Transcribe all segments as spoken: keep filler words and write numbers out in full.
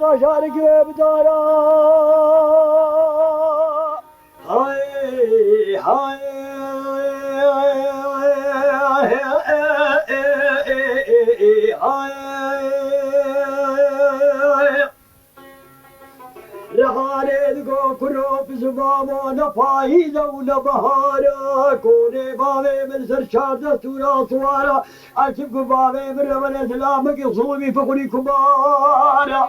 Bajarek wê bidara. Hay, hay. Rehanê digo kuro bi zivamo ne payîz e û ne bihar e. Konê bavê min ser çardeh tûra siwara. Akif ku bavê min re were zilamekî zûmî fixurî kumara.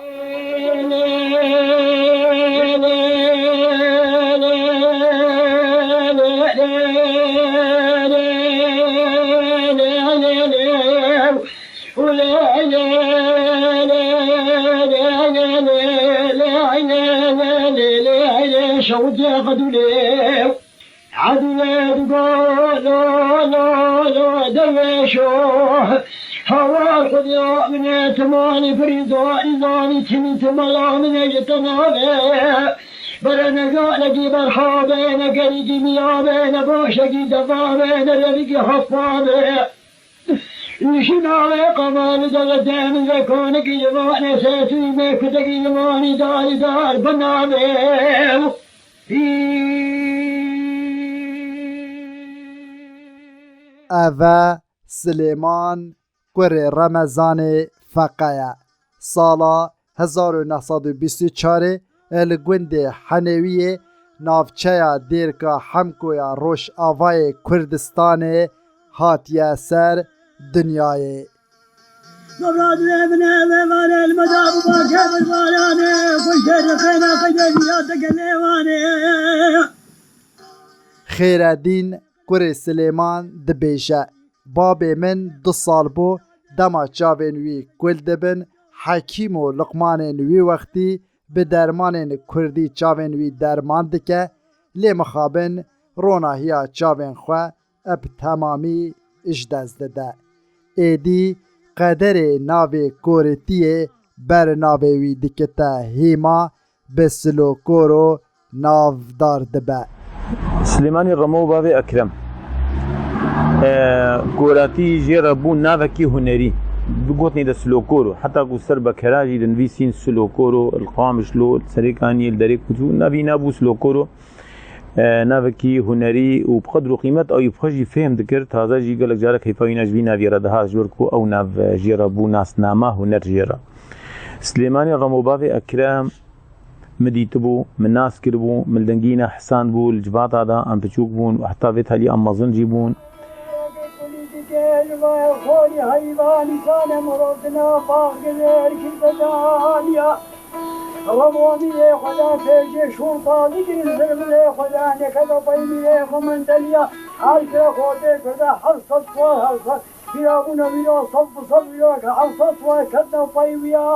Edwê digo lo, lo, lo, lo, derwêşo. Hawar xwedî amine timanî firî zanî zanî timî timela mine ji te nabe. Bere ne galekî berha be, ne gerîkî miya be, ne başekî deva be, ne revîkî hefa be. Jina wê qemalî de ve demî ve konekî civanê sesî me kutekî civanî darî dar binabe. Ev e Silêman kurê Remezanê Feqe ye. Sala hezar û neh sed û bîst û çarê li gundê Henêwiyê, navçeya Dêrka Hemko ya Rojavayê Kurdistanê, hatiye ser dinyayê. Sobra divê bine vê vanê, li me da bibake bi baranê, xweşê li xêna qeydê viya te gelê wanê. Xêredîn kurê Silêman dibêje, babê min du sal bû, dema çavên wî kul dibin, Hekîm û Luqmanên wî wextî bi dermanên kurdî çavên wî derman dike, lê mixabin ronahiya çavên xwe bi temamî ji dest dide. Êdî qederê navê koritiyê ber navê wî dikite hîma, bi Silokoro navdar dibe. Silêmanî Remo bavê Ekrem. E, Koratî jê re bû navekî hunerî. Bi gotinê de Silokoro. Heta ku ser bekera jî dinivîsîn Silokoro, li Qamişlo, li Serêkaniyê, li Derê Kûçû. Navî nabû Silokoro. E, navekî hunerî û bi qedr û qîmet ew ê bi xwe jî fêhm dikir. Taze jî gelek carek heyfa wîna ji vî navî re dihat, ji ber ku ew nav, e, jê re bû nasnama huner jê re. Silêmanî Remo bavê Ekrem. Min dîtibû, min nas kiribû, min li dengî ne hesandibû, li civata de em piçûk bûn û heta vê talî em mezin jî bûn. Remoniyê xwe de pêşê şûr tazî kirin, zirvilê xwe de nekete peymiyê xwe min deliya. Her kire xortê kurde her sed sal her sed. Bîra bûne wîra sed bi sed wîra ke her sed sal ketne peywiya.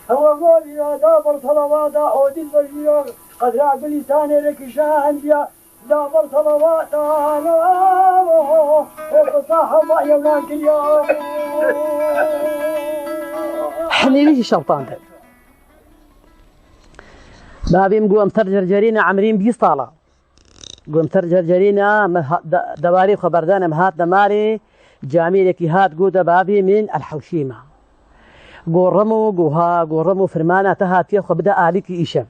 Hewe go vîra da ber selawata odîl ber wîra. Qedra gulî tanê re kişandiya, da ber selawata, o qisa hema yewna kiriya. Henêwî jî şewtandin. Bavê min got, em ser cercerî ne, emrî min bîst sal a. Got, em ser cercerî ne, me ha-, de-, dewarê xwe berdane, em hatine malê, camêrekî hat gote, bavê min, el hewşê me. Got, Remo, got, ha, got, Remo, firmana te hatiye, xwe bide alîkî îşev.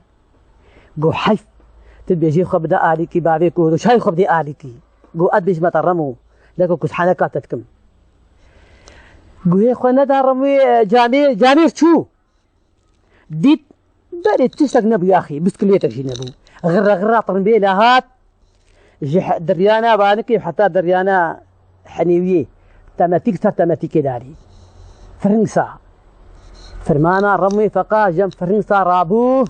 Got, heyf, tu dibêjî xwe bide alîkî, bavê got, çay xwe bidê alîkî. Got, ez dibêjime te Remo, leko kuzhaneka te dikim. Guhê xwe neda Remoyê, e, camêr, camêr çû. Dît berê tiştek nebû axî, biskilêtek jî nebû. Xirre xirra tirimbêle hat, ji he-, diryana Banikê heta diryana Henêwiyê, temetîk ser temetîkê darî. Firing sa. Firmana Remoyê Feqa jem firing sa rabû.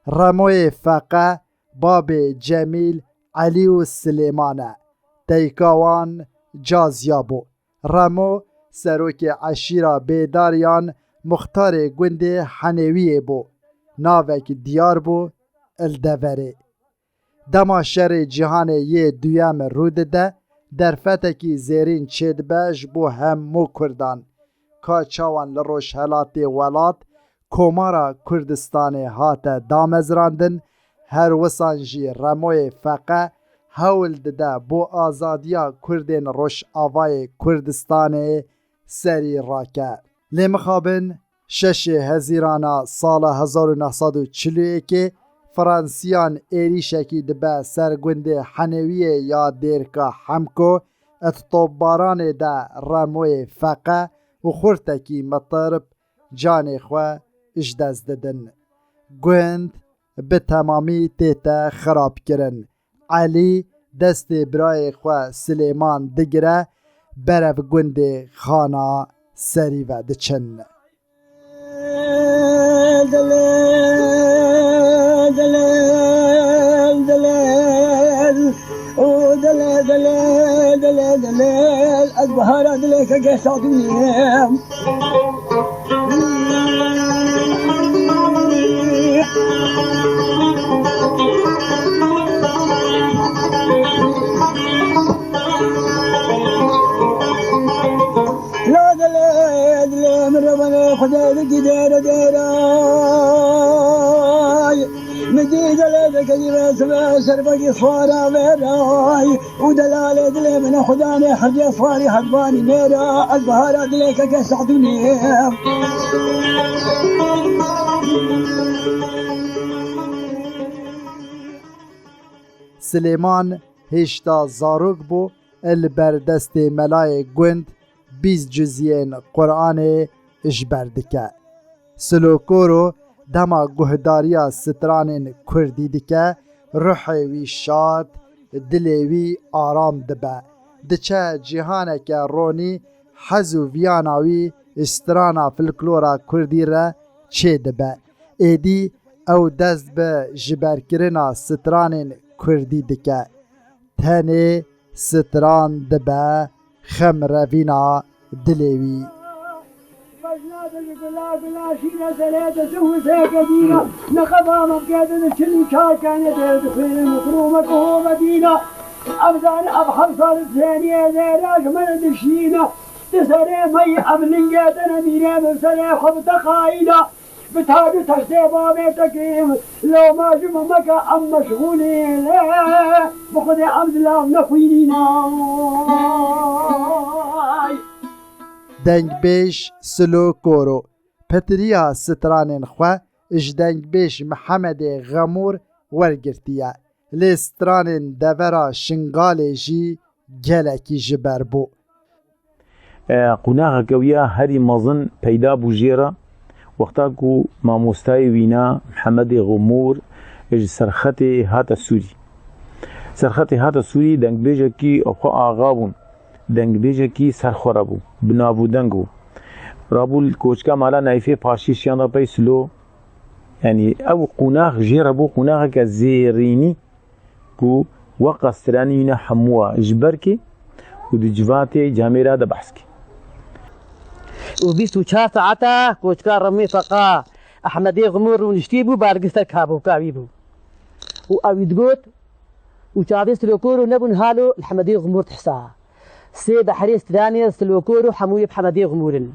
Remoyê Feqe babê Cemîl, Elî û Silêman e. Dayika wan Caziya bû. Remo serokê eşîra Bêdariyan, muxtarê gundê Henêwiyê bû. Navek diyar bû, li deverê. Dema şerê cîhanê yê duyem rû dide, derfetekî zêrîn çêdibe ji bo hemû kurdan. Ka çawan li rojhelatê welat Komara Kurdistanê hate damezrandin, her wisan jî Remoyê Feqe hewl dide bo azadiya Kurdên Rojavayê Kurdistanê serî rake. Lê mixabin Şeşê Hezîrana sala hezar û neh sed û çil û yekê Fransiyan êrîşekî dibe ser gundê Henewiyê ya Dêrka Hemko, di topbaranê de remoyê feqe û xurtekî mitirb canê xwe ji dest didin. Gund bi temamî tête xirabkirin. Elî destê birayê xwe Silêman digire, berev gundê Xana Serî ve diçin. Ez bihara dilê kekê Sadûnê. La dilê, dilê min re bane Xwedê dikî dêre dêray. Min dî dilê dikecî ve sibe serbekî xwara veray. Û delalê dilê min e Xudanê herdê xwarî hedbanî mêra ez bihara dilê keke Sadûnê. Silêman hêşta zarok bû, li ber destê melayê gund bîst ciziyên Quranê ji ber dike. Silokoro dema guhdariya stranên kurdî dike, ruhê wî şad, dilê wî aram dibe. Diçe cîhaneke ronî, hez û viyana wî strana folklora kurdî re çêdibe. Êdî ew dest bi jiberkirina stranên kurdî dike. Tenê stran dibe xemrevîna dilê wî. Mejna de ji gula gula şîre serê de zû zêke dîna. Neqeba me bike de çil û çakane de dixwîne mikrûme ku hove dîna. Ev zane ev hemsal zêniye zêra ji me re dişîne. Di serê me yî ev linge de nemîne min serê xwe bi teqayî da. Bi tac û textê bavê te kêm, loma ji me meke em meşxûlî ne, bi Xwedê em zilam nexwînîne. Dengbêj Silo Koro, pitiriya stranên xwe ji dengbêj Mihemedê Xemûr wergirtiye. Lê stranên devera Şingalê jî gelekî ji ber bû. E, qûnaxeke wî ya herî mezin peyda bû jê re, wexta ku mamostayê wîna Mihemedê Xemûr ji Serxetê hate Sûrî. Serxetê hate Sûrî, dengbêjekî xwe axa bûn, dengbêjekî ser xwe re bû, bi nav û deng bû. Rabû li koçka mala Nayfê Paşî şiyanda pey Silo. Yanî ew qûnax jê re bû qûnaxeke zêrînî ku weqa stranî wîne hemûa ji ber kê û di civatê camêra de behs kê. Û bîst û çar saeta koçka Remî Feqa Ehmedê Xumûr rûniştî bû, bargî ser kabûka wî bû. Û ew wî digot, û çavê Silokoro nebûn halo li Hemedê Xumûr dihsa. Sê behrê stranê Silokoro hemûyê bi Hemedê Xumûr in.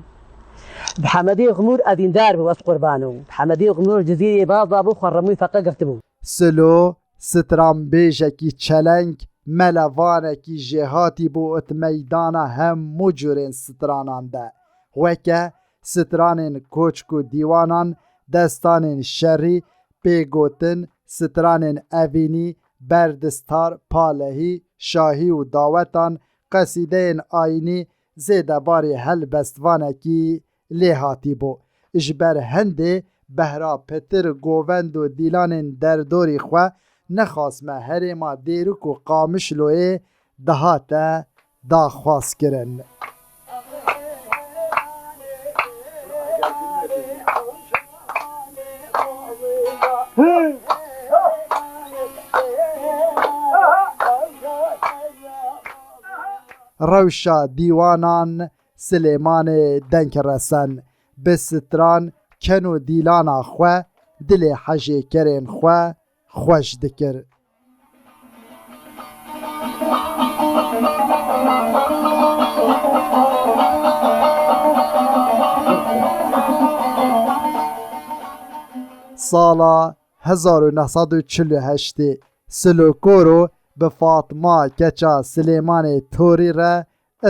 Bi Hemedê Xumûr evîndar bû, ez qurban û. Bi Hemedê Xumûr cizîrê baz dabû, xwe Remî Feqa girtibû. Silo, stranbêjekî çeleng, melevanekî jêhatî bû û di meydana hemû curên stranan de, weke stranên koçk û dîwanan, destanên şerî, pêgotin, stranên evînî, berdistar, palehî, şahî û dawetan, qesîdeyên ayînî, zêdebarî helbestvanekî lê hatîbû. Ji ber hindê behra pitir, govend û dîlanên derdorî xwe nexasme herêma Dêrûk û Qamişloyê dihate daxwazkirin. Rewşa dîwanan Silêmanê Dengresen, bi stran ken û dîlana xwe dilê hejêkerên xwe xweş dikir. Sala hezar û neh sed û çil û heştê Silokoro bi Fatma keça Silêmanê Torî re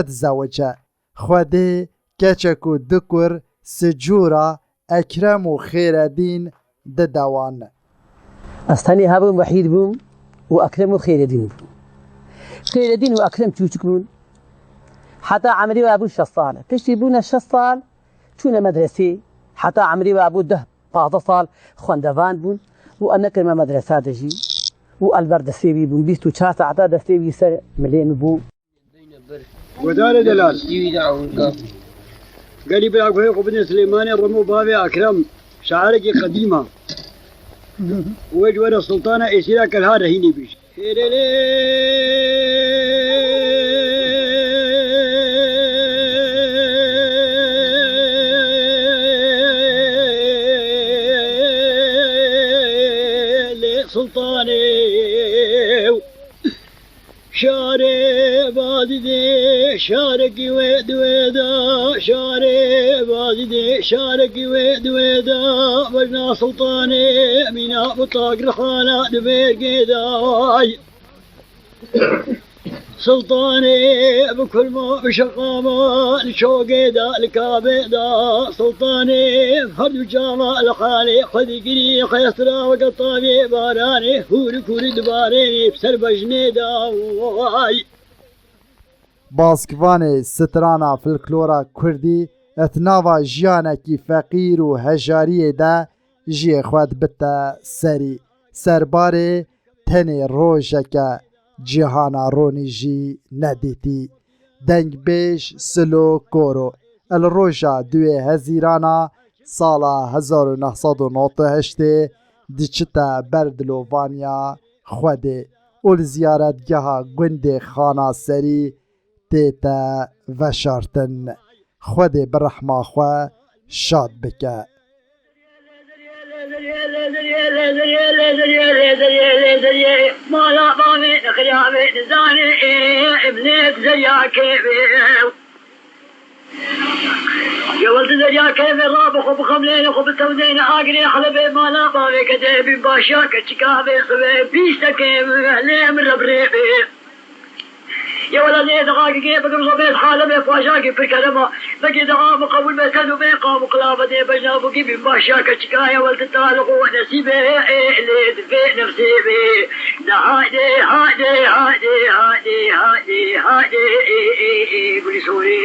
dizewice. Xwedê keçek û du kur Sicûra Ekrem û Xêredîn didewan. Ez tenê hebûm, wehîd bûm û Ekrem û Xêredîn bûn. Xêredîn û Ekrem çûçik bûn. Heta emrê we bû şeş sal. Piştî bûne şeş sal, çûne medresê. Heta emrê we bû deh, pazdeh sal xwendevan bûn û em nekirime medresa de jî. Û el ber destê wî bûn. Bîst û çar saeta destê wî ser milê min bû. Guhdarê delal. Gelî bira guhê xwe bidin Silêmanê Remo bavê Ekrem, şairekî qedîm a. Wê ji we re Sultana Êsîra Kelha re hînî bî. Hêrelê Sultanê. Şarê bazîdê şarekî wê di wê de, şarê bazîdê şarekî wê di wê de, bejna Sultanê mîna bi tag rixana di mêrgê de. Ay. Sultanê bi kurma, bi şeqama, li çogê de, li kabê de, Sultanê her du çava li halê xwe digirî, xesra weke tavê baranê, hûrik hûrik dibarênê, bi ser bejnê de, way. Baskvanê strana folklora kurdî, di nava jiyanekî feqîr û hejariyê de jiyê xwe dibite serî. Serbarê tenê rojeke cîhana ronî jî nedîtî. Dengbêj Silo Koro, li roja duê Hezîrana sala hezar û neh sed û nod û heştê diçite ber dilovaniya Xwedê û li ziyaretgeha gundê Xana Serî tête veşartin. Xwedê bi rehma xwe şad bike. Mala bavê nexirya vê nizanê, em lê zerya kevê. Yewel di zerya kevê ra bi xwe bixemlêne xwe bi tewdêne agirê Helebê mala bavê kede bin başa keçika vê xwe bîstekê lê min re birê bê. Ya wela lê daxakê bikim, zobê xalibê paşakê pir kerema. Vekê daxa min qebûl be, sen û vê qam û qilava dê bejna bûkî bin başa keçika ya wel di talix û nesîbê ê lê di vê nefsê bê. De haydê, haydê, haydê, haydê, haydê, haydê, ê, ê, ê, gulî sorê.